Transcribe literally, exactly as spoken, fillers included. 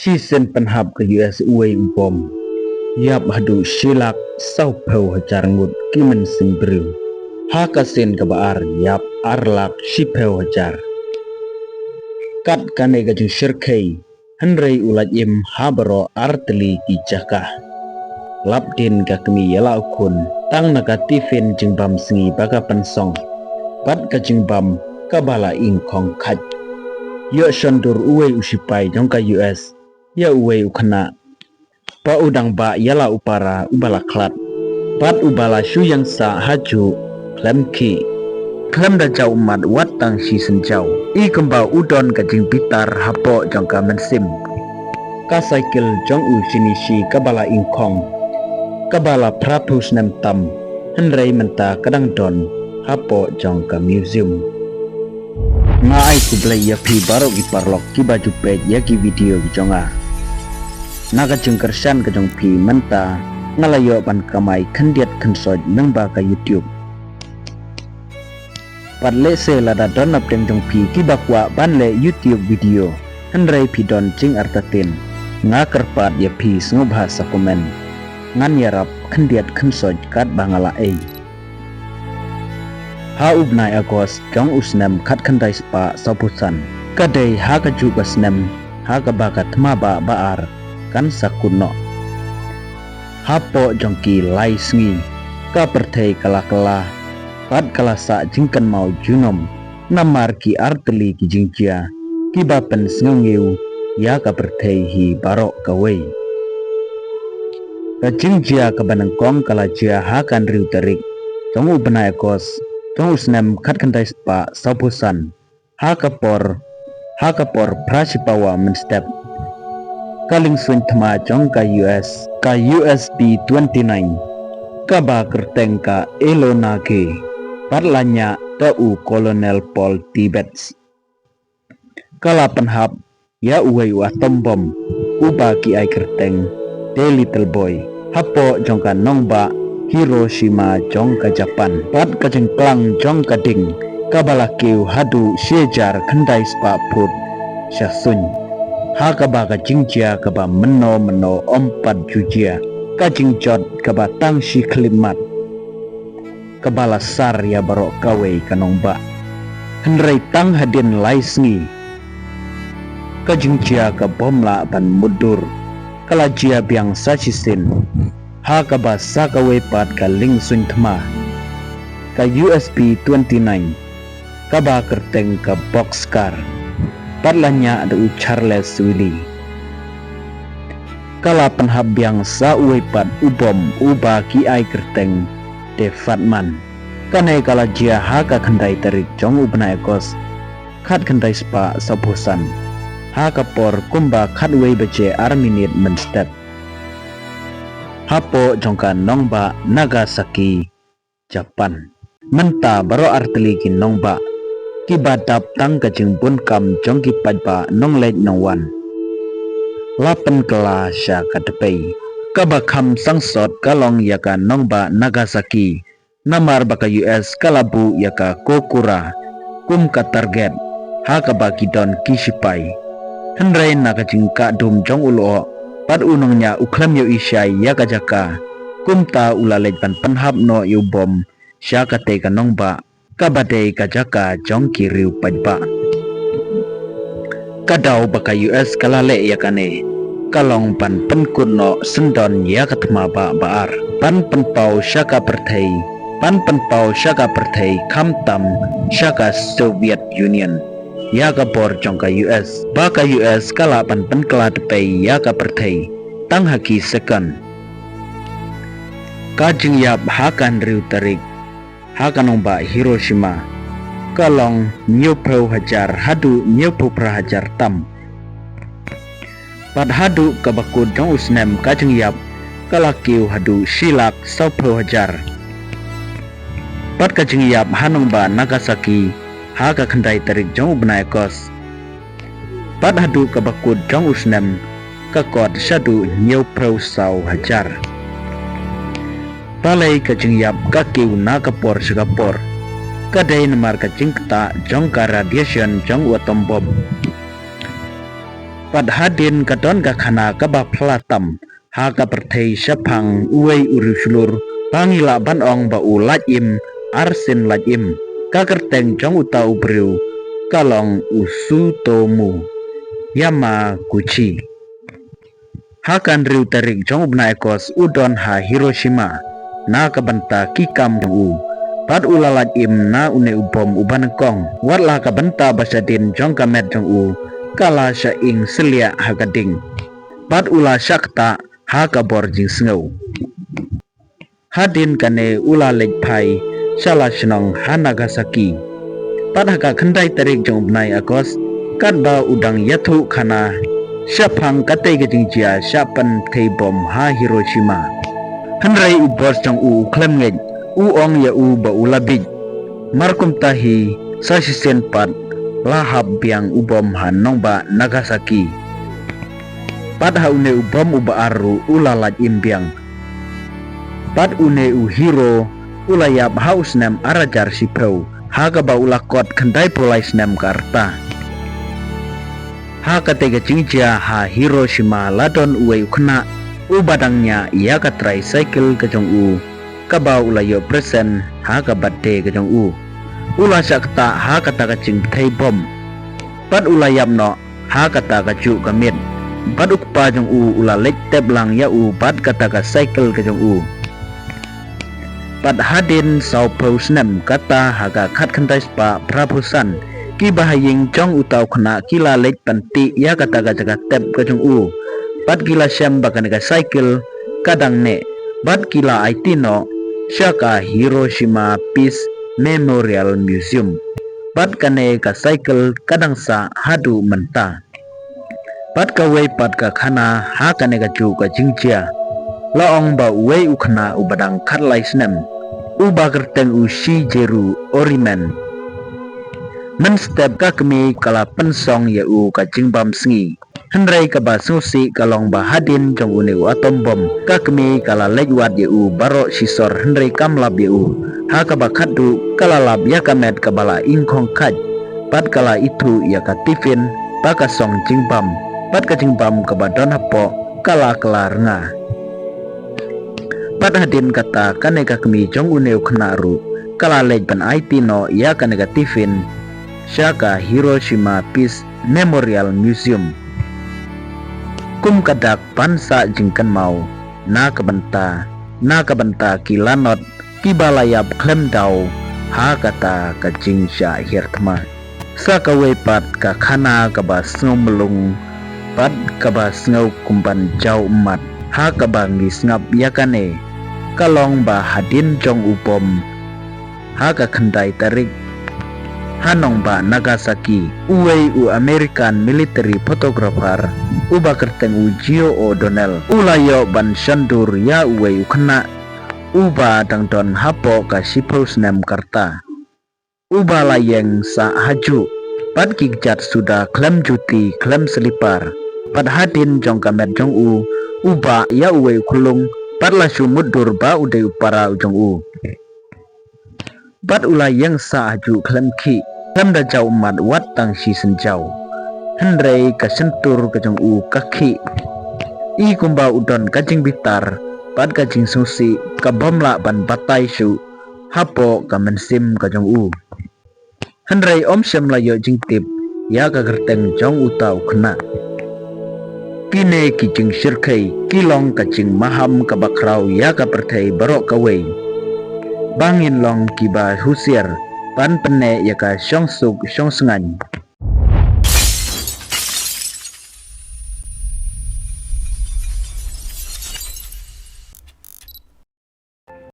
Shisien pynhap ka U S uwei u bom, ïap haduh shi lak sawphew hajar ngut ki mynsiem briew. Ha ka sien kaba ar ïap ar lak shiphew hajar. Kat kane ka jingshyrkhei, hynrei u la im ha baroh artylli ki jaka. Lapdien ka kmie ïa la u khun, tang na ka tiffin jingbam sngi ba ka pynsong, bad ka jingbam kaba la ingkhong khat. Ïoh shondur uwei u sipai jong ka U S ïa uwei u khynnah, ba u dang bah ïa la u para uba la khlad, bad uba la shu ïeng sah ha juh khlem khih. Khlem da jaw ummat wat tang shisien jaw, i kumba u don ka jingbitar hapoh jong ka mynsiem. Ka cycle jong u shini shi kaba la ingkhong, kaba la phra phew snem tam, hynrei mynta ka dang don hapoh jong ka museum. Nga ai khublei ïa phi baroh ki paralok kiba ju peit ïa ki video ki jong nga. Na ka jingkyrshan ka jong phi mynta nga la ïoh ban kamai khyndiat khynsoit lyngba ka YouTube. Bad lehse lada don napdeng jong phi kiba kwah ban leh YouTube video, hynrei phi don jingartatien, nga kyrpad ïa phi sngewbha sa comment. Ngan ïarap khyndiat khynsoit katba nga lah ei. Ha u bnai August jong u snem khatkhyndai spah sawphew san, ka dei ha kajuh ka snem ha kaba ka thma bah ba ar kan sa kut noh. Hapoh jong ki lai sngi, ka pyrthei ka la kylla bad ka la sah jingkynmaw junom namar ki artylli ki jingjia kiba pynsngew ïa ka pyrthei hi baroh kawei. Ka jingjia kaba nyngkong ka la jia ha ka hynriew tarik jong u bnai August jong u snem khatkhyndai spah sawphew san, ha ka por, ha ka por phra shipawa mynstep. Ka liengsuiñ thma jong ka U S, ka U S B twenty-nine, kaba kyrteng ka Elona Gay, bad la ñiah da u Colonel Paul Tibbets, ka la pynhap ïa uwei u atom bom uba ki ai kyrteng The Little Boy hapoh jong ka nongbah Hiroshima jong ka Japan. Bad ka jingklang jong ka ding kaba la kiew haduh shi hajar khyndai spah phut sha suiñ, ha kaba ka jingjia kaba mynno mynno ym pat ju jia, ka jingjot kaba tang shi khyllipmat, kaba la sar ïa baroh kawei ka nongbah. Hynrei tang hadien lai sngi, ka jingjia ka bym lah ban mutdur, ka la jia biang sa shisien, ha kaba sa kawei pat ka liengsuiñ thma, ka U S B twenty-nine, kaba kyrteng ka Boxcar, bad la ñiah da u Charles Willie. Ka la pynhap biang sa uwei pat u bom uba ki ai kyrteng The Fat Man. Kane ka la jia ha ka khyndai tarik jong u bnai August, khatkhyndai spah sawphew san, ha ka por kumba khatwei baje ar minit mynstep, hapoh jong ka nongbah Nagasaki, Japan. Mynta baroh artylli ki nongbah kiba dap tang ka jingbun kam jong ki paidbah nongleit nongwan la pynkylla sha ka dpei. Kaba kham sangsot ka long ïa ka nongbah Nagasaki, namar ba ka U S ka la buh ïa ka Kokura kum ka target ha kaba ki don ki shipai. Hynrei na ka jingkah dum jong u lyoh bad u nongñiah u khlem ïohi shai ïa ka jaka, kumta u la leit ban pynhap noh ïa u bom sha katei ka nongbah, kaba dei ka jaka jong ki riew paidbah. Ka daw ba ka U S ka la leh ïa kane ka long ban pynkut noh syndon ïa ka thma bah ba ar, ban pynpaw sha ka pyrthei, ban pynpaw sha ka pyrthei khamtam sha ka Soviet Union ïa ka bor jong ka U S, ba ka U S ka lah ban pynkylla dpei ïa ka pyrthei tang ha ki second. Ka jingïap ha ka hynriew tarik ha ka nongbah Hiroshima ka long hynñiewphew hajar haduh hynñiewphew phra hajar tam. Bad haduh kaba kut jong u snem ka jingïap ka la kiew haduh shi lak sawphew hajar. Bad ka jingïap ha nongbah Nagasaki ha ka khyndai tarik jong u bnai August, bad haduh kaba kut jong u snem ka kot shaduh hynñiewphew saw hajar. Balei ka jingïap ka kiew na ka por sha ka por? Ka dei namar ka jingktah jong ka radiation jong u atom bom. Pat hadien ka don ka khana kaba phylla tam ha ka pyrthei shaphang uwei u riewshlur, ba ngi lah ban ong ba u lait im, arsien lait im. Ka kyrteng jong uta u briew ka long u Tsutomu Yamaguchi. Ha ka hynriew tarik jong u bnai August u don ha Hiroshima na ka bynta ki kam jong u. Pat u la lait im na une u bom uba nyngkong. Wat la ka bynta ba shadien jong ka met jong u ka la shah ing sliah ha ka ding. Pat u la shah ktah ha ka bor jingsngew. Hadien kane u la leit phai sha la shnong ha Nagasaki. Pat ha ka khyndai tarik jong u bnai August, katba u dang ïathuh khana shaphang katei ka jingjia shah pynthei bom ha Hiroshima, hynrei u boss jong u u khlem ngeit, u ong ïa u ba u la bieit. Mar kumta hi, sa shisien pat la hap biang u bom ha nongbah Nagasaki. Pat ha une u bom uba ar ruh u la lait im biang. Pat une u hero u la ïap ha u snem ar hajar shiphew, ha kaba u la kot khyndai phew lai snem ka rta. Ha katei ka jingjia ha Hiroshima la don uwei u khynnah uba dang ñiah ïa ka tricycle ka jong u, kaba u la ïoh present ha ka birthday ka jong u. U la shah ktah ha kata ka jingpynthei bom. Pat u la ïap noh ha kata ka juh ka miet. Pat u kpa jong u u la leit tep lang ïa u bad kata ka cycle ka jong u. Pat hadien saw phew snem, kata ha ka khatkhyndai spah phra phew san, ki bahaïing jong uta u khynnah ki la leit pyntih ïa kata ka jaka tep ka jong u. Pat ki la shem ba kane ka cycle ka dang neh. Pat ki la aiti noh sha ka Hiroshima Peace Memorial Museum. Pat kane ka cycle ka dang sah haduh mynta. Pat kawei pat ka khana ha kane ka juh ka jingjia. La ong ba uwei u khynnah uba dang khatlai snem, uba kyrteng u Shigeru Oriman, mynstep ka kmie ka la pynsong ïa u ka jingbam sngi. Hynrei kaba sngewsih ka long ba hadien jong une u atom bom, ka kmie ka la leit wad ïa u baroh shisor hynrei kam lap ïa u. Ha kaba khatduh ka la lap ïa ka met kaba la ingkhong khait. Pat ka la ithuh ïa ka tiffin ba ka song jingbam. Pat ka jingbam kaba don hapoh ka la kylla rnga. Pat hadien kata kane ka kmie jong une u khynnah ruh ka la leit ban aiti noh ïa kane ka tiffin sha ka Hiroshima Peace Memorial Museum. Kum ka dak ban sah jingkynmaw na ka bynta, na ka bynta ki lanot kiba la ïap khlem daw ha kata ka jingshah hiar thma. Sa kawei pat ka khana kaba sngew mlung bad kaba sngew kum ban jaw ummat ha kaba ngi sngap ïa kane, ka long ba hadien jong u bom ha ka khyndai tarik, ha nongbah Nagasaki, uwei u American military photographer uba kyrteng u Joe O'Donnell u la ïoh ban shondur ïa uwei u khynnah uba dang don hapoh ka shiphew snem ka rta, uba la ïeng sah ha juh, pat ki kjat suda khlem juti khlem slipar. Pat hadien jong ka met jong u, u bah ïa uwei u khyllung, pat la shu mutdur ba u dei u para u jong u. Pat u la ïeng sah ha juh khlem khih, khlem da jaw ummat wat tang shi sien jaw. Hynrei ka shyntur ka jong u ka khih. I kumba u don ka jingbitar bad ka jingsngewsih kaba ym lah ban batai shuh hapoh ka mynsiem ka jong u. Hynrei ym shym la ïoh jingtip ïa ka kyrteng jong uta u khynnah. Kine ki jingshyrkhei ki long ka jingmaham kaba khraw ïa ka pyrthei baroh kawei, ba ngin long kiba husiar ban pynneh ïa ka shongsuk shongsngain.